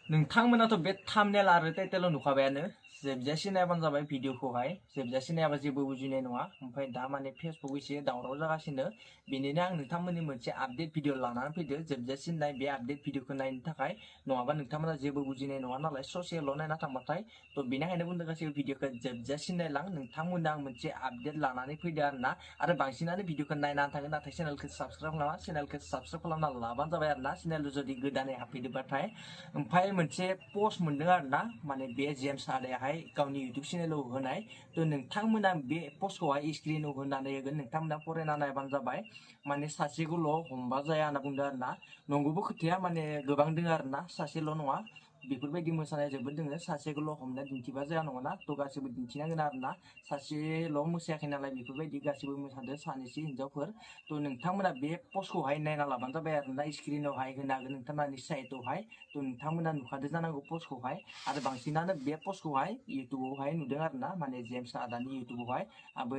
नोंथांमोनाथ' बे थाम्बनेल आरो टाइटेलाव नुखाबायानो जोबजासे नायबानो जाबाय भिडिअखौहाय जोबजासे नायाबा जेबो बुजिनाय नङा ओमफ्राय दा माने फेसबुक एसे दावराव जागासिनो बेनिनो आं नोंथांमोननि मोनसे आपडेट भिडिअ लानानै फैदो जोबजासे नाय बे आपडेट भिडिअखौ नायनो थाखाय नङाबा नोंथांमोना जेबो बुजिनाय नङा नालाय ससेल' नायना थांबाथाय थ' बेनिखायनो बुंदों गासैबो भिडिअखौ जोबजासे नायलां नोंथांमोना आं मोनसे आपडेट लानानै फैदो आरोना आरो बांसिनानो भिडिअखौ नायनानै थाङो नाथाय चेनेलखौ साबसक्राइब खालामा चेनेलखौ साबसक्राइब खालामना लाबानो जाबाय आरोना चेनेल जुदि गोदानै हाबफैदोबाथाय ओमफ्राय मोनसे पस्ट मोनदों आरोना माने बे जेम्स आदायाहाय गावनि इउटुब चेनेलाव होनाय थ' नोंथांमोना बे पस्टखौहाय स्क्रिनाव होनानै होगोन नोंथांमोना फरायना नायबानो जाबाय माने सासेखौल' हमबा जाया होनना बुंदों आरोना नंगौबो खोथाया माने गोबां दङ आरोना सासेल' नङा बेफोरबायदि मोसानाया जोबोद दोङो सासेखौल' हमना दिन्थिबा जाया नङाना थ' गासैबो दिन्थिनांगोन आरोना सासेल' मोसायाखै नालाय बेफोरबायदि गासैबो मोसादो सानैसो हिन्जावफोर थ' नोंथांमोना बे पस्टखौहाय नायना लाबानो जाबाय आरोना स्क्रिनावहाय होनो हागोन नोंथांमोननि साइडआवहाय थ' नोंथांमोना नुखादो जानांगौ पस्टखौहाय आरो बांसिनानो बे पस्टखौहाय इउटुबावहाय नुदों आरोना माने जेम्स आदानि इउटुबावहाय आंबो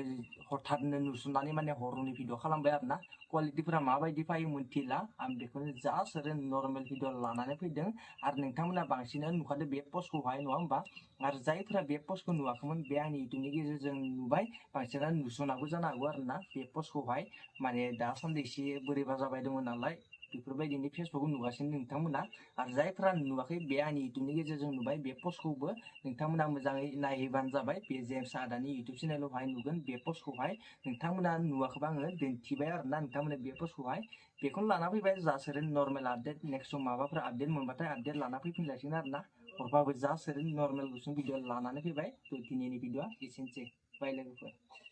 हठाथनो नुसननानै माने हरनि भिडिअ खालामबाय आरोना क्वालिटिफोरा माबायदि फैयो मोनथिला आं बेखौनो जास्ट ओरैनो नर्मेल भिडिअ लानानै फैदों आरो नोंथांमोना बांसिनानो नुखादो बे पस्टखौहाय नङा होमबा आरो जायफोरा बे पस्टखौ नुवाखैमोन बे आंनि इउटुबनि गेजेरजों नुबाय बांसिनानो नुसनाबो जानो हागौ आरोना बे पस्टखौहाय माने दासान्दि एसे बोरैबा जाबाय दङ नालाय बेफोरबायदिनो फेसबुकआव नुगासिनो नोंथांमोना आरो जायफोरा नुवाखै बे आंनि इउटुबनि गेजेरजों नुबाय बे पस्टखौबो नोंथांमोना मोजाङै नायहैबानो जाबाय बे जेम्स आदानि इउटुब चेनेलावहाय नुगोन बे पस्टखौहाय नोंथांमोना नुवाखैबा आङो दिन्थिबाय आरोना नोंथांमोना बे पस्टखौहाय बेखौनो लाना फैबाय जास्ट ओरैनो नर्मेल आपडेट नेक्स्ट सम माबाफोर आपडेट मोनबाथाय आपडेट लाना फैफिनलायसिगोन आरोना हरबाबो जास्ट ओरैनो नर्मेल गुसुं भिडिअ लानानै फैबाय थ' दिनैनि भिडिअआ एसेनोसै बाय लोगोफोर